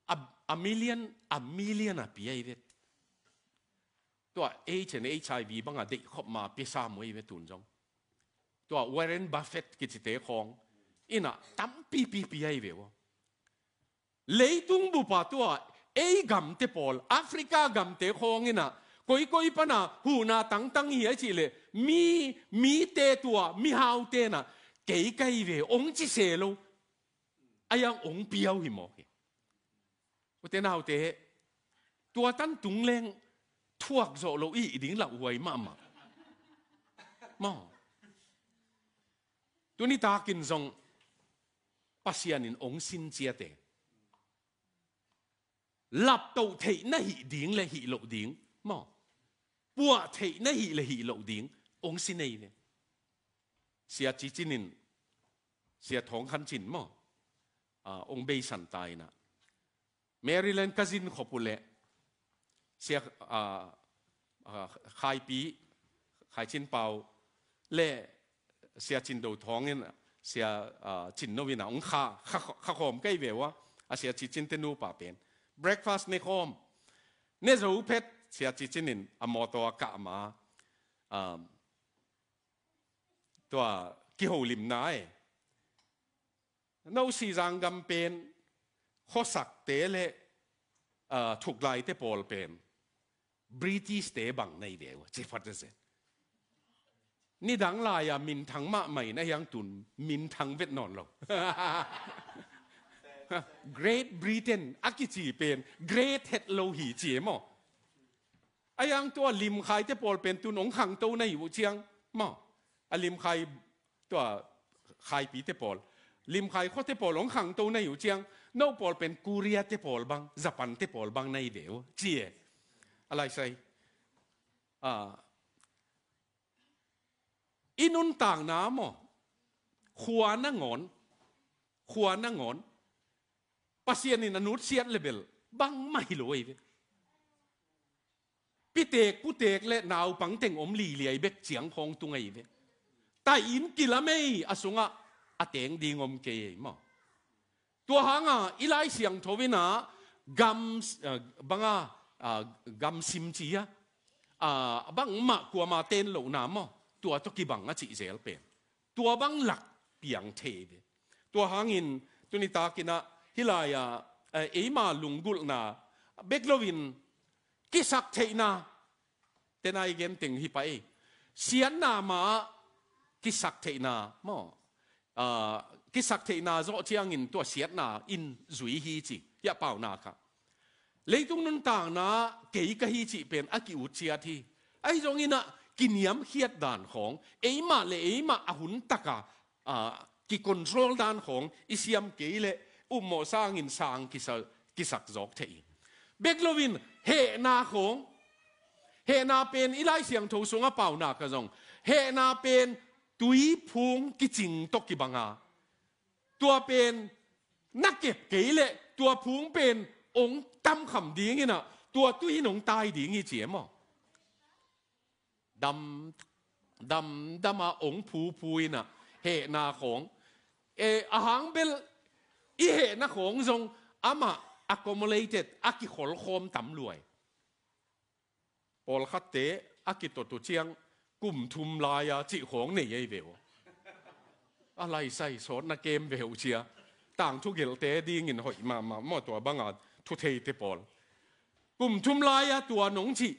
A, a million, a million a pia hi ve. Tua AIDS and H I V banga deihkhop ma pia sam uh hi ve tun zong. Tua Warren Buffett kicite khong in ah tampipi pia hi ve ua. Leitung bupa tua ei gamte pawl, Africa gamte khong in ah koikoi pana huhna tangtang hi a cih leh, mi, mite tua mihaute in ah kei ka hi ve ong ci se lo. A hiang ong pia uh hi mawk hi. Ute naute, tua tan tung leng thuak zawh loh i hih ding lauhuai mahmah. Maw. Tuni takin zong Pasian in ong sin ciate. Laptoh theih na hih ding le hih loh ding. Maw. Puah theih na hih le hih loh ding. Ong sin ei ve. Sia Ci Cin in, Sia Thawng Khan Cin maw, a, ong beisan ta in ah, Maryland ka zin khop uh leh Sia, a, a, Khaipi, Khai Cin Pau le Sia Cin Do Thawng in, Sia, a, Cin No in ah ong kha, kha, kha khawm ka hi ve ua, a Sia Ci Cin te nupa pen. Breakfast ne khawm. Ne zo phet Sia Ci Cin in a mawtaw a kah ma, a, tua kiholimna e. No Sizang gam pen khuasakte le, a, thuklaite pawl pen British-te bang na hi ve ua, ci phat a zen. Nidang lai-a minthang mahmah in a hiang tun minthang vet nawn lo. Great Britain a kici pen great het lo hi ci e maw. A hiang tua limkhaite pawl pen tun ong khangto na hi uh ciang maw. A limkhai tua Khaipite pawl, limkhai khuate pawl ong khangto na hi uh ciang, no pawl pen Korea-te pawl bang, Japan-te pawl bang na hi ve uh ci e. A lai sai. A, i nuntakna maw, khua nangawn, khua nangawn Pasian in a nutsiat le bel bangmah hi lo ei ve. Pitek putek le naupang teng om liliai bek ciang khawng tung ei ve. Taih in kilam ei, a sungah a teng ding om kei ei maw. Tua hanga i Lai Siangtho in ah gam, ah, banga, ah, gamsim ci a, ah, bangmah kuama ten lohna maw, tua tawh kibang a cih zel pen tua bang lak piang thei ve. Tua hangin tuni takin ah hih lai-a, eh, eima lunggulhna bek loin kisaktheihna, tena i gen teng hi pah ei. Siatna mah kisak theihna maw? Ah, kisak theihna zawh ciangin tua siatna in zui hi ci, hiah paunak ah. Leitung nuntakna kei ka hi cih pen a ki-ut ciat hi. Ahi zongin ah kiniamkhiat dan khawng, eimah le eimah a hun taka, ah, ki-control dan khawng i siam kei leh upmawh sangin sang kisa, kisak zawk thei hi. Bek loin hehna khawng, hehna pen i Lai Siangtho sungah paunak ah zong, hehna pen tuiphung kicing tawh kibanga, tua pen na kep kei leh tua phung pen ong tamkham dingin ah tua tui in ong tai ding hi ci e maw? Dam, dam, dama ong phuphu in ah hehna khawng, eh, a hang bel i hehna khawng zong amah accumulated, a kikholkhawm tam lua hi. Pawlkhatte a kitot uh ciang kum thum lai-a cih khawng nei ei ve uh. A laisai sawtna kem ve uh cia. Tangthu gelhte dingin hoih mahmah maw tua banga thu theite pawl. Kum thum lai-a tua nong cih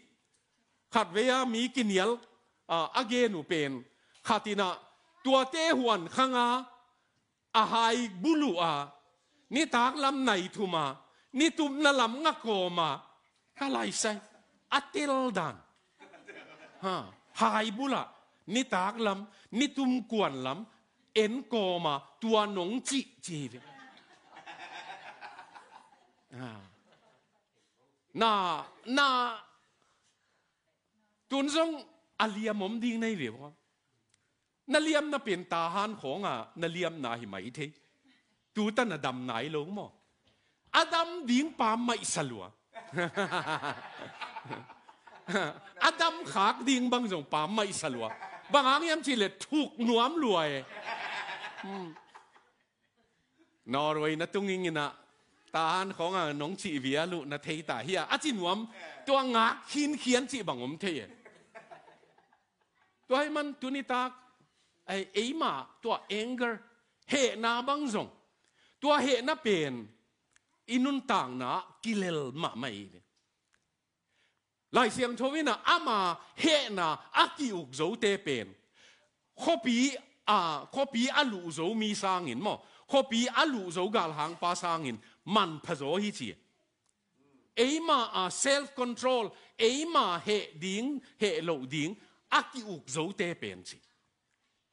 khatvei-a mi kinial, ah, a gen uh pen khat in ah tuate huan khanga a hai buluh a, nitak lam nai thum a, ni tupna lam nga kawm a, ka laisai a tel dan. Ha, hai bulah nitak lam, ni tum kuan lam en kawm a, tua nong cih ci hi ve. Ha. Na, na, tun zong a liam om ding nei ve ua. Na liamna pen Tahan khawnga na liamna hi mai thei. Tuta na dam nai lo maw? A dam ding pammaih sa lua. A dam khak ding bang zong pammaih sa lua. Bang hang hiam cih leh thuk nuam lua e. Hmm. Norway na tung ing in ah, Tahan khawnga nong cih vial uh na thei ta hia, a ci nuam, tua ngak khinkhian cih bang om thei e. Tua ahih man tuni tak, ei, eima tua anger, hehna bang zong, tua hehna pen i nuntakna ah kilel mahmah hi ve. Lai Siangtho in ah ama hehna a ki-uk zote pen khuapi, a, khuapi a luh zo mi sangin maw, khuapi a luh zo galhangpa sangin manpha zaw hi ci. Eima a self control, eima heh ding heh loh ding a ki-uk zote pen ci.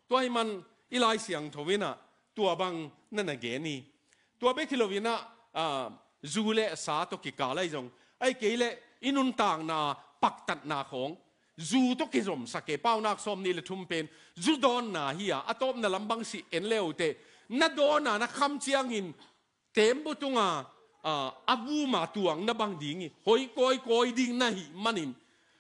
Tua ahih man i Lai Siangtho in ah tua bang na na gen hi. Tua bek hi lo in ah, ah, zu le sa tawh kikal ahi zong, ahih kei leh i nuntakna paktatna khawng zu tawh kizomsak e. Paunak sawm nih le thum pen zu dawnna hi a, a tawpna lam bang sih en le uh teh, na dawn a na kham ciangin teembu tunga, ah, a vuma tuang na bang ding hi. Hoi kawikawi ding na hih manin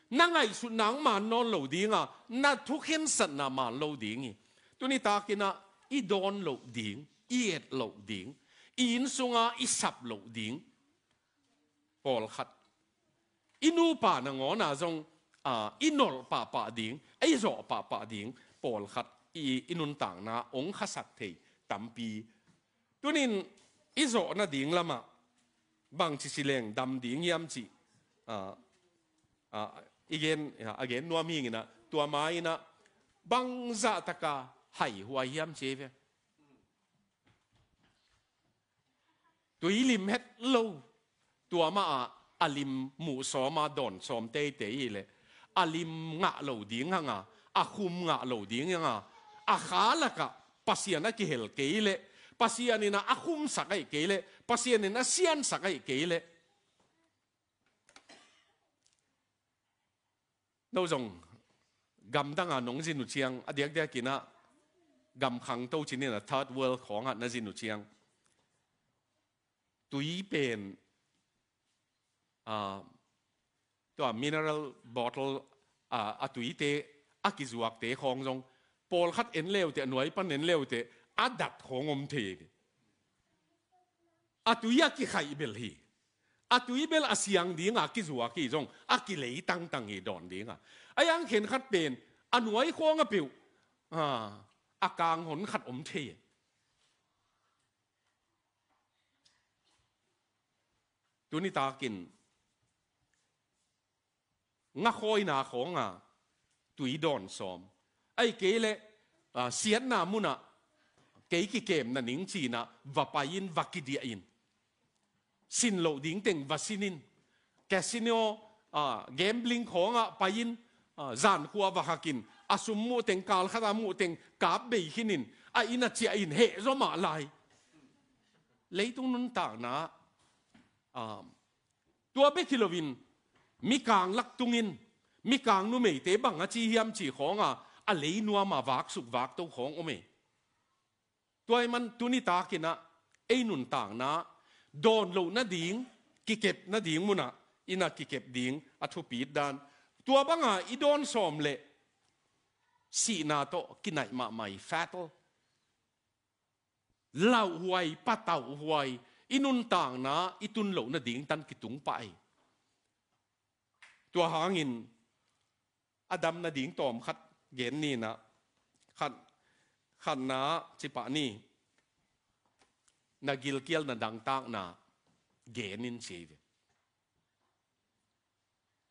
na ngaihsutna hong man nawn lo ding a, na thukhensatna man lo ding hi. Tuni takin ah i dawn loh ding, i et loh ding, i inn sunga i sap loh ding pawlkhat, i nupa nangawn a zong, ah, i nolh pahpah ding, i zawh pahpah ding pawlkhat i, i nuntakna hong khasak thei tampi. Tunin i zawh nading lamah bangci sileng dam ding hiam cih, ah, ah, i gen, a gen nuam hi ing in ah, tua ma in ah bangzah taka haihuai hiam ci ve. Tui lim het lo, tua mah ah a lim muh sawm a dawn sawm teitei hi leh, a lim ngah lo ding hang a, a khum ngah lo ding hang a, a kha lakah Pasian a kihel kei leh, Pasian in ah a khumsak ahih kei leh, Pasian in a siansak ahih kei leh, no zong gamdang a nong zin uh ciang, a diakdiak in ah gam khangto cih in ah third world khawng ah na zin uh ciang, tui pen, ah, tua mineral bottle, ah, a tuite a kizuakte khawng zong pawlkhat en le uh teh, a nuai pan en le uh teh, a dat khawng om thei hi. a tui a kikhaih bel hi. A tui bel a siang dinga kizuak hi zong a kilei tangtang hi dawn dinga. A iang khenkhat pen a nuai khawng a peuh, a, a kang hon khat om thei. Tuni takin ngakhawina khawnga tui dawn sawm. Ahi kei leh, a, siatna munah kei kikemna ning cinah va pai in, va kidiah in. Sin loh ding teng va sin in. Casino, a, gambling khawngah pai in, a, zankhua va hak in. A sum muh teng, kal khata muh teng kap bei khin in. A inn a ciah in, heh zaw mah lai. Leitung nuntakna, a, tua bek hi loin, mikang lak tungin, mikang numeite bang a ci hiam cih khawnga, a leinuama vaksuk vakto khawng om e. Tua ahih man tuni takinah, ei nuntakna, dawn loh nading, kikep nading munah, inn a kikep ding, a thupit dan. Tua banga i dawn sawm leh, sihna tawh kinaih mahmah hi, fatal. Lauhhuai, patauhhuai, i nuntakna, i tun loh nading tan kitung pah hi. Tua hangin, a dam nading tawm khat gen ninah, khat, khatna cipah ni, na gilkial na dangtakna gen in ci hi ve.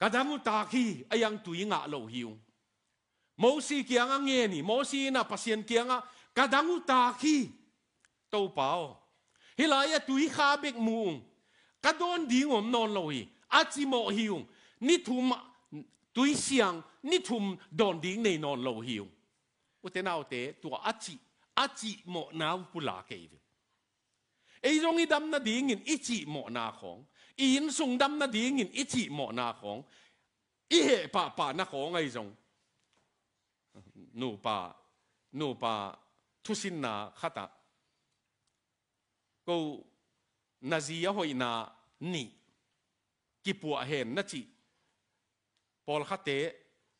Ka dang uh tak hi, a iang tui ngah lo hi ung. Mosi kiangah ngen hi, Mosi innah Pasian kiangah, ka dang uh tak hi. Topa aw, hih lai-ah tui kha bek mu ung. Ka dawn ding om nawn lo hi. A cimawh hi ung. Ni thum, tui siang, ni thum dawn ding nei nawn lo hi ung. Ute naute, tua a cih, a cihmawhna uh pulak ei ve. Ei zong i dam nadingin i cihmawhna khawng, i innsung dam nadingin i cihmawhna khawng, i heh pahpahna khawng ahi zong. Nupa, nupa thusinna khatah, ko na zi a hoihna nih kipuah hen na cih pawlkhatte,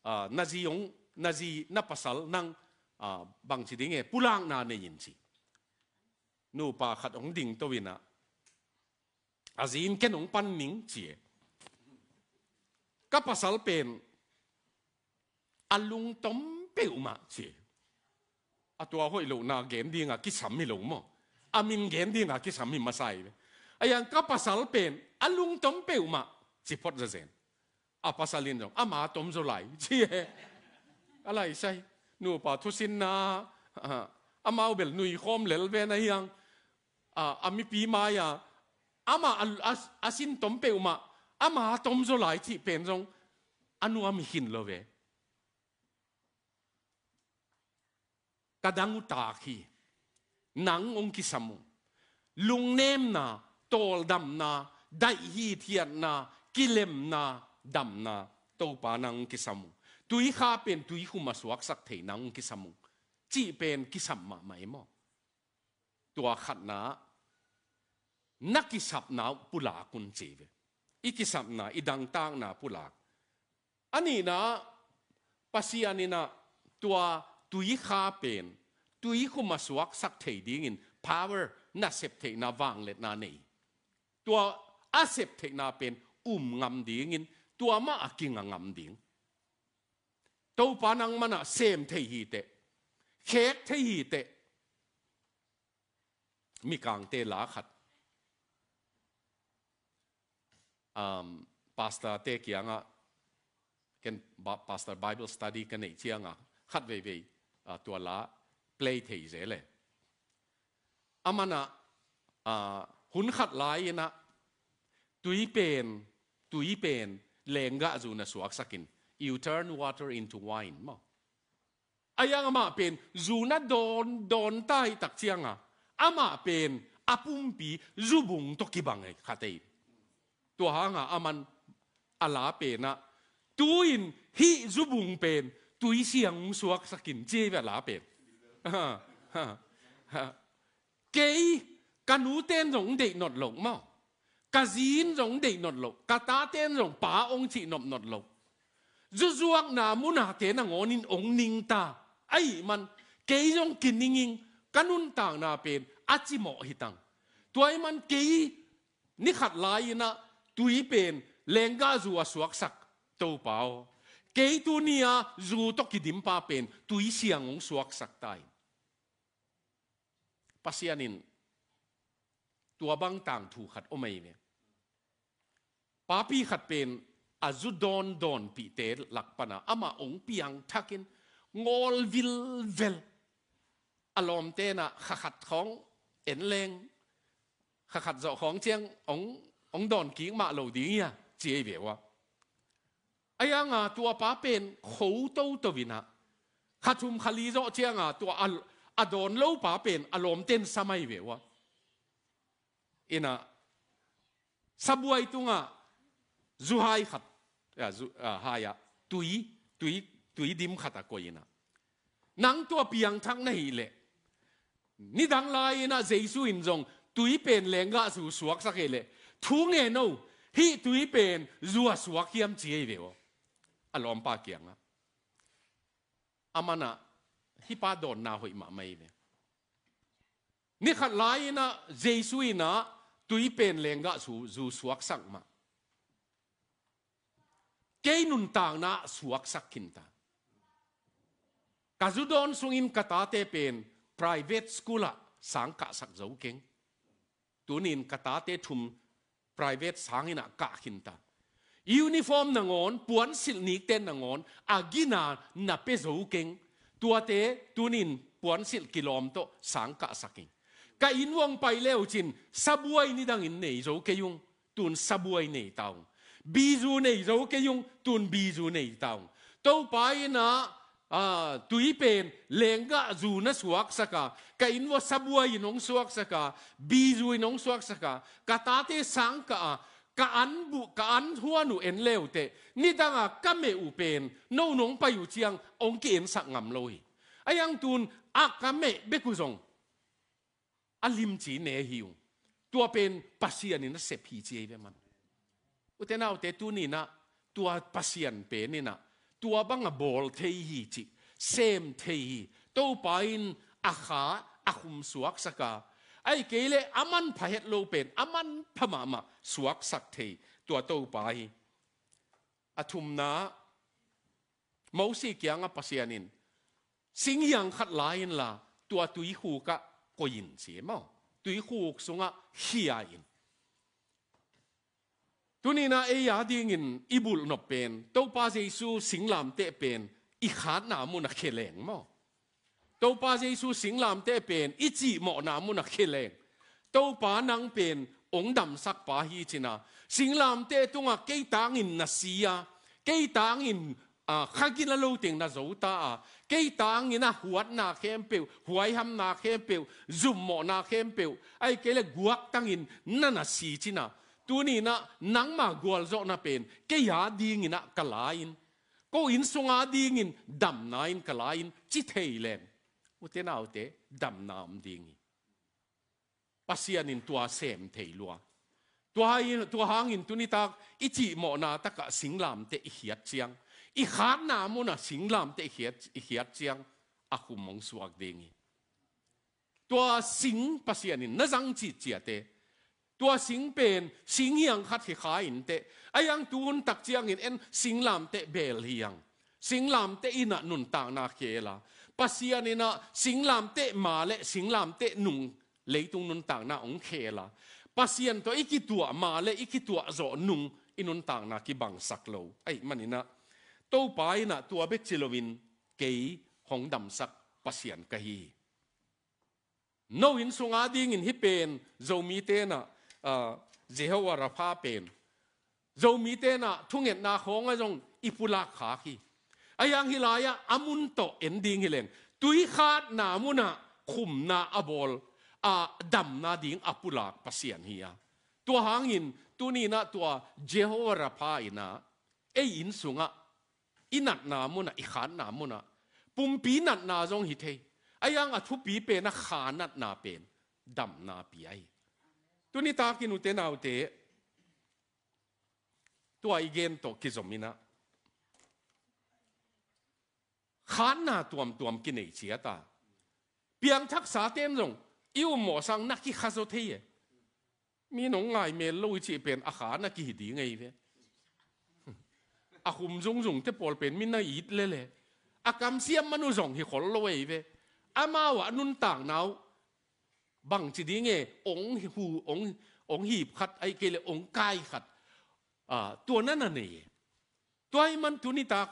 a, na zi hong, na zi na pasal nang, a, bangci ding e, pulakna nei in ci. Nupa khat hong dingto inah, a zi in ken hong pan ning ci e. Ka pasal pen a lungtom peuhmah ci e. A tua hoih lohna gen dinga kisam hi lo maw? A min gen dinga kisam hi masa hi ve. A iang ka pasal pen a lungtom peuhmah ci phot zazen. A pasal in zong ama tom zaw lai ci e. A laisai nupa thusinna, a, amau bel nuikhawm lel ve na hiang, a, a mipi mai-a ama a, a, a sin tom peuhmah ama tom zaw lai cih pen zong a nuam hi khin lo ve. Ka dang uh tak hi. Nang hong kisam uh. Lungnemna, tawldamna, daih hithiatna, kilemna, damna, Topa nang hong kisam uh. Tui kha pen tui khum a suaksak thei nang hong kisam uh. Cih pen kisam mahmah hi maw? Tua khatna na kisapna uh pulak un ci ve. I kisapna, i dangtakna pulak. A nihna, Pasian innah tua tui kha pen tui khum a suaksak thei dingin power, nasep theihna, vangliatna nei. Tua a sep theihna pen um ngam dingin tua mah a kinga ngam ding. Topa nang manah sem thei hi teh, khek thei hi teh. Mikangte la khat, um, pastorte kiangah, ken ba-, pastor Bible study ka neih ciangah khat veivei, ah, tua la play thei zel e. A manah, ah, hun khat lai-inah tui pen, tui pen lenggah zu na suaksakin, you turn water into wine maw? A iang amah pen zu na dawn, dawn ta hi tak cianga amah pen a pumpi zubung tawh kibang hi khat ei. Tua hanga aman a la penah tu-in hih zubung pen tui siang suaksakin ci ei ve a la pen. Kei ka nute in zong deih not loh maw? Ka zi in zong deih not loh, ka tate in zong pa ong cih nop not loh. Zuzuakna munate nangawnin ong ningta. Ahi man kei zong kininging ka nuntakna pen a cimawh hitang. Tua ahih man kei ni khat lai-in ah tui pen lenggah zu a suaksak Topa aw, kei tuni-a zu tawh kidimpa pen tui siang hong suaksak ta in. Pasian in tua bang tangthu khat om ahi ve. Papi khat pen a zu dawndawnpihte lak pana amah hong piangthakin ngawl vilvel. A lawmte in ah kha khat khawng en leng, kha khat zawh khawng ciang hong, hong dawn kik mah lo ding hi a, ci ahi ve ua. Ahi hanga tua pa pen kho toto in ah, kha thum kha li zawh cianga tua a, a dawn lo pa pen a lawmte in sam ahi ve ua. In ah, sabuai tungah zuhai khat, a, zu, a, hai-ah tui, tui, tui dim khat a koih in ah, nang tua piangthak na hih leh, nidang lai-in ah Jesu in zong tui pen lenggah zu suaksak hi leh, thu ngen o, hih tui pen zu a suak hiam, ci ahi ve aw. A lawmpa kiangah. Aman ah hih pa dawnna hoih mahmah hi ve. Ni khat lai-in ah Jesu in ah tui pen lenggah zu, zu suaksak mah, kei nuntakna ah suaksak khinta. Ka zu dawn sungin ka tate pen private school ah sang kahsak zo keng. Tunin ka tate thum private sangin ah kah khinta. Uniform nangawn, puansilh nikte nangawn a gina na pia zo keng. Tuate tunin puansilh kilawm tawh sang kahsak ing. Ka inn uah hong pai le uh cin sabuai nidangin nei zo kei ung. Tun sabuai nei ta ung. Bizu nei zo kei ung. Tun bizu nei ta ung. Topa in ah, a, tui pen lenggah zu na suaksak a, ka inn uah sabuai in hong suaksak a, bizu in hong suaksak a, ka tate sang kah a, ka an buh, ka an huan uh en le uh teh, nidang a ka meh uh pen no nong pai uh ciang hong ki-ensak ngam lo hi. Ahi hang tun a ka meh bek uh zong a limci ne hi ung. Tua pen Pasian in a sep hi, ci ahi ve man. Ute naute, tuni-in ah tua Pasian pen in ah tua bang a bawl thei hi cih, sem thei hi. Topa in a kha a khum suaksak a, ahih kei leh a manpha het lo pen a manpha mahmah suaksak thei tua Topa hi. A thumna, Mosi kiangah Pasian in singhiang khat la inla tua tuikhuk ah koih in, ci maw. Tuikhuk sungah khia in. Tuni-in ah ei a dingin i bulhnop pen Topa Jesu singlamteh pen i khatna munah khia leng maw. Topa Jesu singlamteh pen i cihmawhna munah khia leng. Topa, nang pen hong damsakpa hi, ci-in ah, singlamteh tungah kei tangin na si a, kei tangin, a, kha gina lo teng na zo ta a, kei tangin a huatna khempeuh, huaihamna khempeuh, zummawhna khempeuh, ahih kei leh guaktangin na na si, ci-in ah, tuni-in ah nangma gualzawhna pen kei a dingin ah ka la in, ko inn sung a dingin damna in ka la in, ci thei leng, ute naute, damna om ding hi. Pasian in tua sem thei lua. Tua hai-, tua hangin tuni tak i cihmawhna takah singlamteh i khiat ciang, i khatna munah singlamteh i khiat, i khiat ciang a khum hong suak ding hi. Tua sing Pasian in na zang citciat e. Tua sing pen singhiang khat hi kha inteh. Ahi hang tuhun tak ciangin en singlamteh beel hi hang. Singlamteh in ah nuntakna khel a, Pasian in ah singlamteh ma le singlamteh nung leitung nuntakna hong khel a, Pasian tawh i kituah ma le i kituah zawh nung i nuntakna kibangsak lo. Ahih manin ah Topa in ah tua bek ci loin kei hong damsak Pasian ka hi hi. No inn sung a dingin hih pen Zomite in ah, ah, Jehovah Rapha pen Zomite in ah thungetna khawng ah zong i pulak khak hi. Ahi hang hih lai-ah a mun tawh en ding hi leng, tuikhatna munah khumna a bawl a, damna ding a pulak Pasian hi a. Tua hangin tuni-in ah tua Jehovah Rapha in ah ei inn sungah, i natna munah, i khatna munah, pumpi natna zong hi thei. Ahi hang a thupi pen a kha natna pen damna pia hi. Tuni takin ute naute, tua i gen tawh kizom in ah khatna tuamtuam kinei ciat a, piangthaksa ten zong i ummawh sang na kikhazaw thei e. Mi nong ngai mel lo i cih pen a kha na kihi ding ei ve. A khum zungzung te pawl pen mi na it lele. A kamsiam man uh zong hi khol lo ei ve. Amau a nuntakna uh bangci ding e, ong hu, ong, ong hip khat, ai kei le ong kai khat. Ah, tua na na nei e. Tua ahih man tuni tak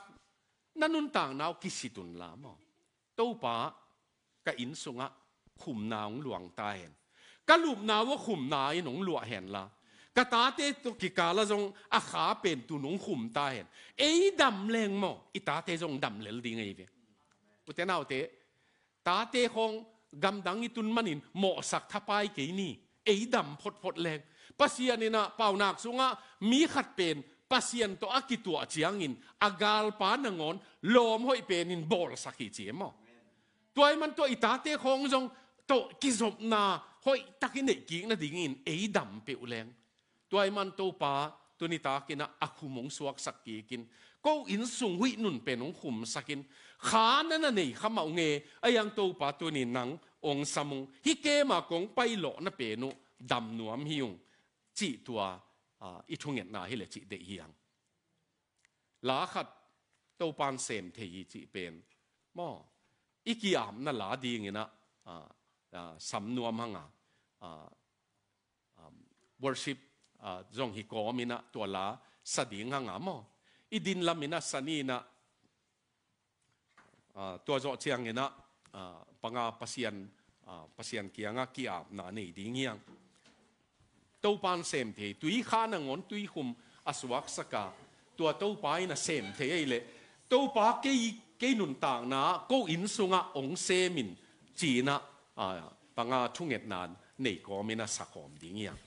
na nuntakna uh kisit un la maw. Topa, ka inn sungah khumna hong luang ta hen. Ka lupna uh a khumna in hong luah hen la, ka tate tawh kikal ah zong a kha pen tun hong khum ta hen. Ei dam leng maw, i tate zong dam lel ding ei ve. Ute naute, tate khawng gamdang i tun manin mawhsak thapai kei ni. Ei dam photphot leng, Pasian in ah paunak sungah mi khat pen Pasian tawh a kituah ciangin a galpa nangawn lawm hoih penin bawlsak hi ci e maw. Tua ahih man tua i tate khawng zong tawh kizopna hoihtak i neih kik nadingin ei dam peuh leng. Tua ahih man Topa, tuni takin ah a khum hong suaksak kikin, ko inn sung huih nun pen hong khumsakin, kha na na nei kha mah ung e, a hiang Topa tuni nang hong sam ung, hih kema kong pai lawhna pen uh dam nuam hi ung, cih tua, ah, i thungetna hi le cih deih hi hang. La khat Topan sem thei hi cih pen maw, i ki-apna la dingin ah, ah, ah, sam nuam hang a, ah, um, worship, ah, zong hi kawmin ah tua la sa ding hang a maw. I din lamin ah sa ni in ah, ah, tua zawh ciangin ah, ah, panga Pasian, ah, Pasian kiangah ki-apna nei ding hi hang. Topan sem thei, tui kha nangawn tui khum a suaksak a, tua Topa in a sem thei ahih leh, Topa kei, kei nuntakna ah ko inn sungah hong sem in ci-in ah, ah, panga thungetna nei kawmin ah sa kawm ding hi hang.